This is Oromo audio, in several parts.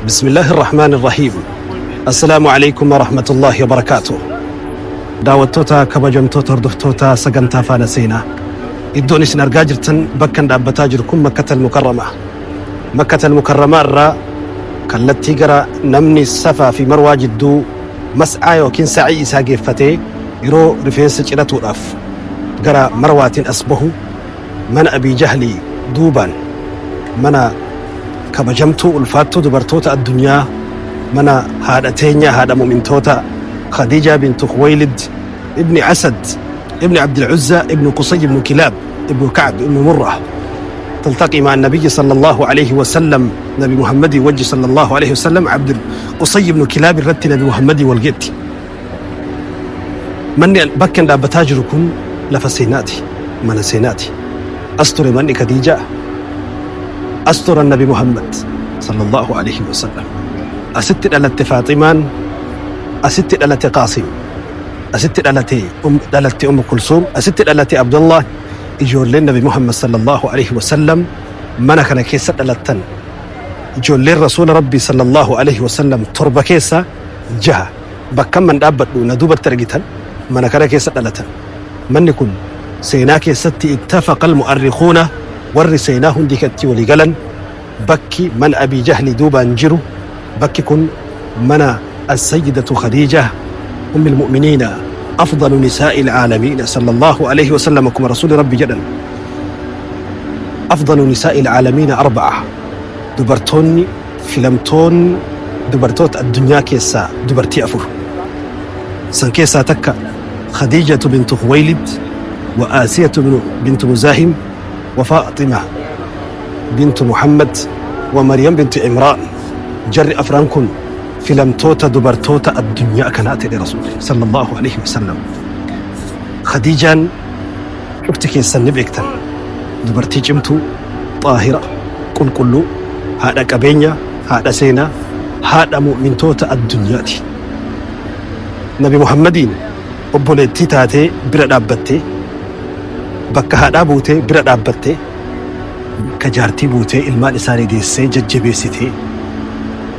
بسم الله الرحمن الرحيم. السلام عليكم ورحمة الله وبركاته. Daawwattoota kabajamtoota, hordoftoota sagantaa Faana Seenaa, iddoon isin argaa jirtan, bakkan dhaabbataa jiru kun Makkatal Mukarramaa. Makkatal Mukarramaa irraa kallattii gara namni Safaa fi Marwaa jidduu mas'aa yookiin sa'ii isaa geeffatee yeroo rifeensa ciratuudhaaf gara Marwaatiin as bahu, mana Abii Jahlii duubaan, mana kabajamtuu ulfaattuu dubartoota addunyaa, mana haadha teenyaa, haadha mu'mintoota, Khadiijaa bintu Khuwaylid ibni Asad ibni Abdilcuzza ibnu Qusay ibnu Kilaab ibnu Kacb ibnu Murrah, تلتقي مع النبي صلى الله عليه وسلم، نبي محمد وجه صلى الله عليه وسلم، عبد قصي بن كلاب الرت نبي محمد والجت. من بكن dhaabbataa jiru kun lafa seenaati, mana seenaati. As ture manni Khadiijaa, as ture Nabi Muhammad صلى الله عليه وسلم, asitti dhalatte Faaximaan, asitti dhalate Qaasim, asitti dhalatte Ummu Kulsuum, asitti dhalate Abdullah. Ijoolleen Nabi Muhammad صلى الله عليه وسلم mana kana keessa dhalattan. Ijoolleen Rasuula Rabbii صلى الله عليه وسلم torba keessa jaha bakka man dhaabbadhu na duubatti argitan mana kana keessa dhalatan. Manni kun seenaa keessatti اتفق المؤرخون, warri seenaa hundi katti walii galan, bakki mana Abii Jahli duubaan jiru, bakki kun mana السيدة خديجة أم المؤمنين، أفضل نساء العالمين صلى الله عليه وسلم. كما رسول ربي جدا: أفضل نساء العالمين أربعة. Dubartoonni filamtoon dubartoota addunyaa keessaa dubartii afur. San keessaa takka خديجة بنت خويلد وآسية بنت مزاحم وفاطمة بنت محمد ومريم بنت عمران. Jarri afran kun filamtoota dubartoota addunyaa kanaa ta'e Rasuulli صلى الله عليه وسلم. Khadiijaan dhufti keessan ni beektan, dubartii cimtuu, xaahira, qulqulluu, haadha qabeenya, haadha seenaa, haadha mu'mintoota addunyaati. Nabi Muhammadiin obboleettii taatee bira dhaabbattee, bakka haadhaa buutee bira dhaabbattee, bakka jaartii buutee ilmaan isaanii deessee jajjabeessitee.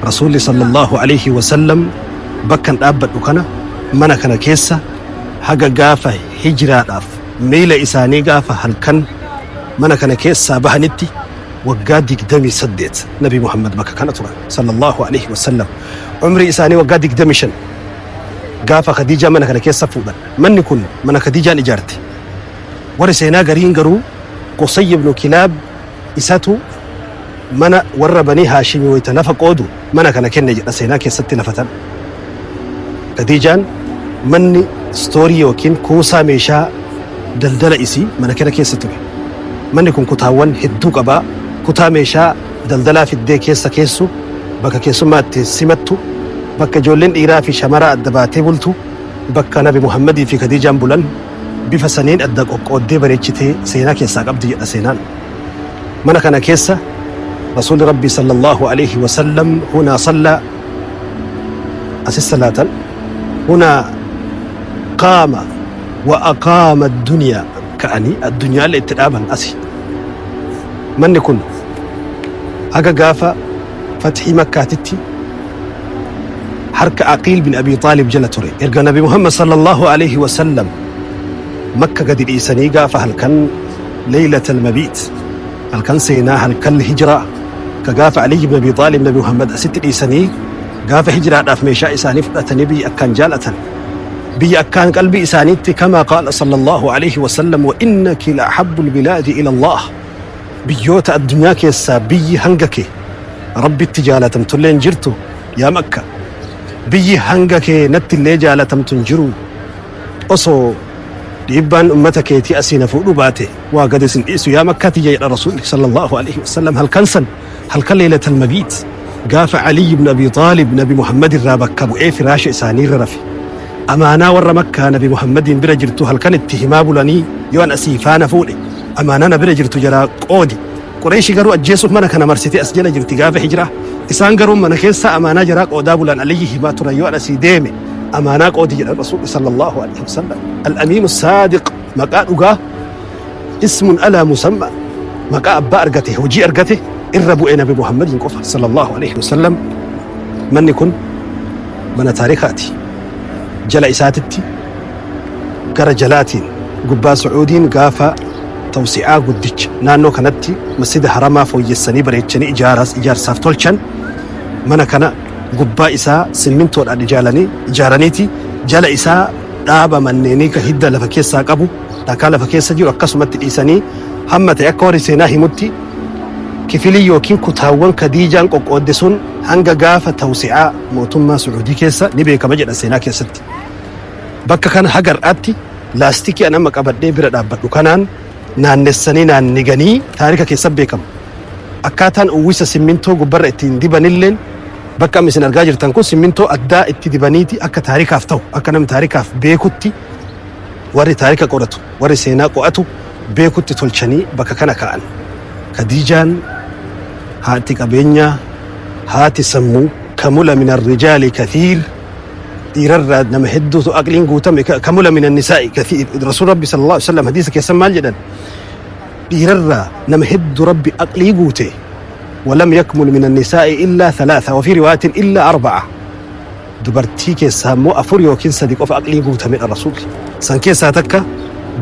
Rasuulli صلى الله عليه وسلم bakkan dhaabbadhu kana, mana kana keessa haga gaafa hijiraadhaaf miila isaanii gaafa halkan mana kana keessaa bahanitti waggaa 28 Nabi Muhammad bakka kana turan صلى الله عليه وسلم. Umrii isaanii waggaa 25 gaafa Khadiijaa mana kana keessa fuudhan. Manni kun mana Khadiijaan ijaarte. Warri seenaa gariin garuu Qusay ibnu Kilaab isatu mana warra Banii Haashimii wayita lafa qoodu mana kana kenne jedha seenaa keessatti lafatan. Khadiijaan manni store yookiin kuusaa meeshaa daldala isii mana kana keessa ture. Manni kun kutaawwan hedduu qabaa. Kutaa meeshaa daldalaa fiddee keessa keessu, bakka keessummaa itti simattu, bakka ijoolleen dhiiraa fi shamaraa adda baatee bultu, bakka Nabi Muhammadii fi Khadiijaan bulan bifa saniin adda qoqqooddee bareechitee seenaa keessaa qabdi jedha seenaan. Mana kana keessa Rasuulli Rabbii صلى الله عليه وسلم هنا صلى, asis salaatan, هنا قام وأقام الدنيا, ka'anii addunyaallee itti dhaaban asi. Manni kun haga gaafa fatxii Makkaatitti harka Aqiil bin Abi Xaalib jala ture. Erga Nabi Muhammad صلى الله عليه وسلم Makka gadi dhiisanii gaafa halkan ليلة المبيت, halkan seenaa, halkan hijiraa, ka gaafa Aliy ibn Abi Xaalib Nabi Muhammad asitti dhiisanii gaafa hijiraadhaaf meeshaa isaanii fudhatanii, biyya akkaan jaalatan, biyya akkaan qalbii isaaniitti, كما قال صلى الله عليه وسلم: وإنك لأحب البلاد إلى الله, biyyoota addunyaa keessaa biyyi hanga kee Rabbitti jaalatamtullee hin jirtu yaa Makka, biyyi hanga kee natti illee jaalatamtu hin jiru, osoo dhiibbaan ummata keetii asii na fuudhuu baate waa gad isin dhiisu yaa Makkaati jedha Rasuulli صلى الله عليه وسلم. Halkan san, halkan ليلة المبيت, gaafa Aliy ibn Abi Xaalib Nabi Muhammad irraa bakka bu'ee firaasha isaanii irra rafe, amaanaa warra Makkaa Nabi Muhammadiin bira jirtu halkan itti himaa bulanii, yoo an asii faana fuudhe amaanaa na bira jirtu jalaa qoodi. Qureeshi garuu ajjeesuuf mana kana marsitee as jala jirti. Gaafa hijiraa isaan garuu mana keessa amaanaa jaraa qoodaa bulan. Aliyyi himaa turan, yoo an asii deeme amaanaa qoodi jedhan. Rasuulli صلى الله عليه وسلم الأمين الصادق, maqaa dhugaa, اسم على مسمى, maqaa abbaa argate, hojii argate irra bu'ee Nabi Muhammadiin qofa صلى الله عليه وسلم. Manni kun mana taarikaati. Jala isaatitti gara jalaatiin gubbaa Sucuudiin gaafa tawsi'aa guddicha naannoo kanatti masjida haramaa fooyyessanii bareechanii ijaarsaaf tolchan mana kana gubbaa isaa simmintoodhaan ijaaraniiti jala isaa dhaaba manneenii ka hidda lafa keessaa qabu dhakaa lafa keessa jiru akkasumatti dhiisanii hamma ta'e akka warri seenaa himutti kifilii yookiin kutaawwan Kadiijaan qoqqoodde sun hanga gaafa tawsi'aa mootummaa Sucuudii keessa ni beekama jedha seenaa keessatti. Bakka kana haga har'aatti laastikii an amma qabadhee bira dhaabbadhu kanaan naannessanii naanniganii taarika keessa beekama. Akkaataan uwwisa simmintoo gubbarra ittiin dibanilleen bakka amma isin argaa jirtan kun simmintoo addaa itti dibaniiti akka taarikaaf ta'u akka namni taarikaaf beekutti warri taarika qoratu warri seenaa qo'atu beekutti tolchanii bakka kana kaa'an. Kadiijaan haati qabeenyaa haati sammuu kamula min arrijaali kathiir dhiirarraa nama hedduutu aqliin guutame kamula min annisaa'i kathiir. Rasuul Rabbi sallallahu alaihi wasallam hadiisa keessan maal jedhan? Dhiirarraa nama hedduu Rabbi aqlii guute. ولم يكمل من النساء إلا ثلاثة وفي رواية إلا أربعة. Dubartii keessaa immoo afur yookiin sadi qofa aqlii guutamedha rasuulli. San keessaa takka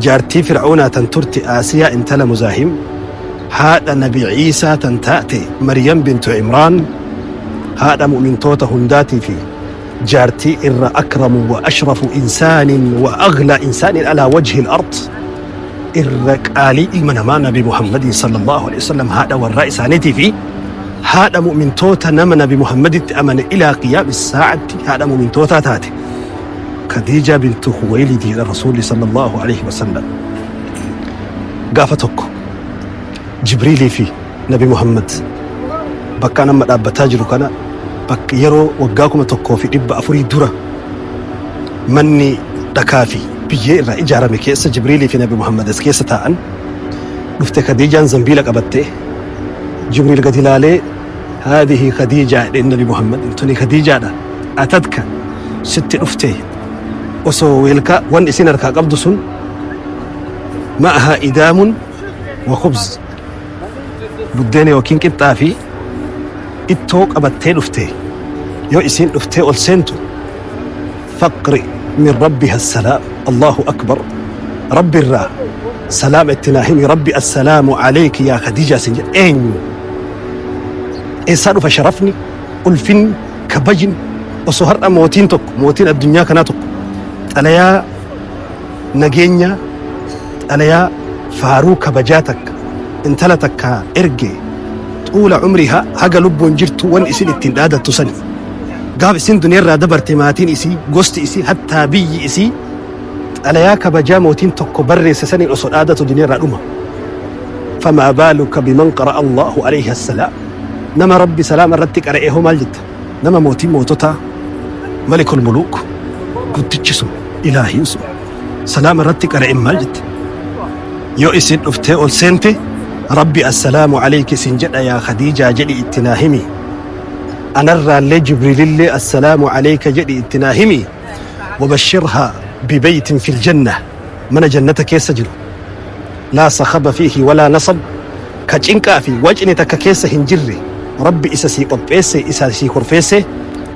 jaartii Fir'aunaa tan turte Aasiyaa intala Muzaahim, haadha Nabi Ciisaa tan taate Maryam bintu Imraan, haadha mu'mintoota hundaatii fi jaartii irra akramu wa ashrafu insaanin wa aglaa insaanin alaa wajhi al-ard irra qaalii ilma namaa Nabi Muhammadin sallallahu alaihi wasallam haadha warraa isaaniitii fi haadha mu'mintoota nama Nabi Muhammaditti amane ilaa qiyaami saa'atti haadha mu'mintootaa taate. Khadiija bintu Khuwaylid jedha Rasuulli sallallahu alaihi wasallam. Gaafa tokko Jibriilii fi Nabi Muhammad bakka an amma dhaabbataa jiru kana bakka yeroo waggaa 1400 dura manni dhakaa fi biyyee irraa ijaarame keessa Jibriilii fi Nabi Muhammad as keessa taa'an dhufte Khadiijaan zambiila qabattee. Jibriil gadi ilaalee haadihi Khadiijaa jedheen Nabi Muhammad tuni Khadiijaadha atatka sitti dhufte osoo weelkaa wanni isin harkaa qabdu sun ma'ahaa idaamun wa khubz buddeena yookiin qixxaa fi ittoo qabattee dhufte yoo isiin dhuftee ol seentu faqri min rabbiha assalaam Allahu akbar rabbi irraa salaama itti naa himi rabbi assalaamu aleyki yaa Khadiijaa sin jedhe. Eenyu eessaa dhufa sharafni ulfinni kabajni osoo har'a mootiin tokko mootiin addunyaa kanaa tokko xalayaa nageenyaa xalayaa faaruu kabajaa takka intala takka erge xuula umrihaa haga lubbuun jirtu wanni isin ittiin dhaadattu sani gaaf isin duniyaarraa dabarte maatiin isii gosti isii hattaa biyyi isii xalayaa kabajaa mootiin tokko barreesse saniin osoo dhaadatu duniyaarraa dhuma. Famaa baaluka biman qara'a Allahu alayhi assalaam. Nama Rabbi salaama irratti qara'e hoo maal jetta? Nama mootiin moototaa malikul muluuk guddichi sun ilaahiin sun salaama irratti qara'e maal jetta? Yoo isin dhuftee ol seente Rabbi assalaamu alayki sin jedha yaa Khadiijaa jedhi itti naa himi. Anarraallee Jibriilillee assalaamu alayka jedhi itti naa himi. Wabashirhaa bibeytin fil janna mana jannata keessa jiru laa sakhaba fiihi walaa nasab ka cinqaa fi wacni takka keessa hin jirre Rabbi isa sii qopheesse isa sii kurfeesse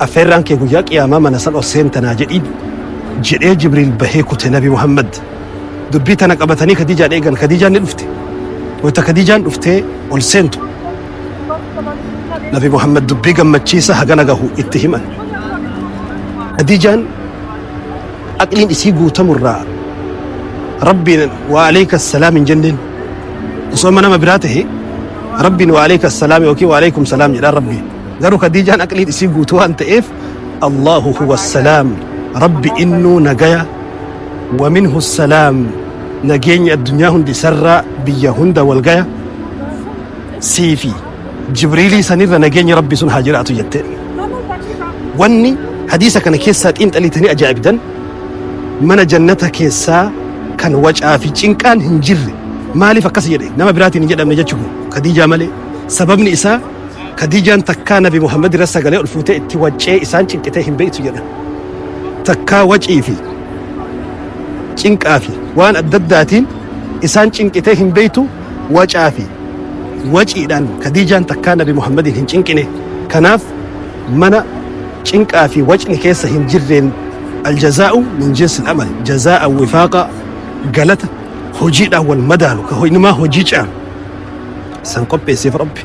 affeerraan kee guyyaa qiyaamaa mana san ol seentanaa jedhiin jedhee Jibriil bahee kute. Nabi Muhammad dubbii tana qabatanii Khadiijaan eegan. Khadiijaan ni dhufte. Wayta Khadiijaan dhuftee ol seentu Nabi Muhammad dubbii gammachiisa hagana gahu itti himan. Khadiijaan aqliin isii guutamurraa Rabbiin wa aleyka salaam hin jenneen. Osoo amma nama biraa tahe Rabbiin wa aleyka salaam yookiin wa aleykum salaam jedhaan Rabbiin. Garuu Khadiijaan aqliin isii guutuu waan ta'eef Allahu huwa salaam Rabbi innuu nagaya wa minhu salaam nageenyi addunyaa hundi isarraa biyya hunda wal gaya sii fi Jibriilii sanirra nageenyi Rabbi sun haa jiraatu jetteen. Wanni hadiisa kana keessaa xiinxalitanii ajaa'ibdan mana jannata keessaa kan wacaa fi cinqaan hin jirre maaliif akkas jedhe nama biraatiin hin jedhamne jechuun Khadiijaa malee. Sababni isaa Khadiijaan takkaa Nabi Muhammad irra sagalee ol fuutee itti waccee isaan cinqitee hin beektu jedha. Takkaa wacii fi cinqaa fi waan adda addaatiin isaan cinqitee hin beektu. Wacaa fi waciidhaan Khadiijaan takkaa Nabi Muhammadiin hin cinqine. Kanaaf mana Cinqaa fi wacni keessa hin jirreen, aljazaa'u min jinsil amal, jazaa'a wifaaqa, galata hojiidhaan wal madaalu, ka inumaa hojii caalu san qopheesseef Rabbi.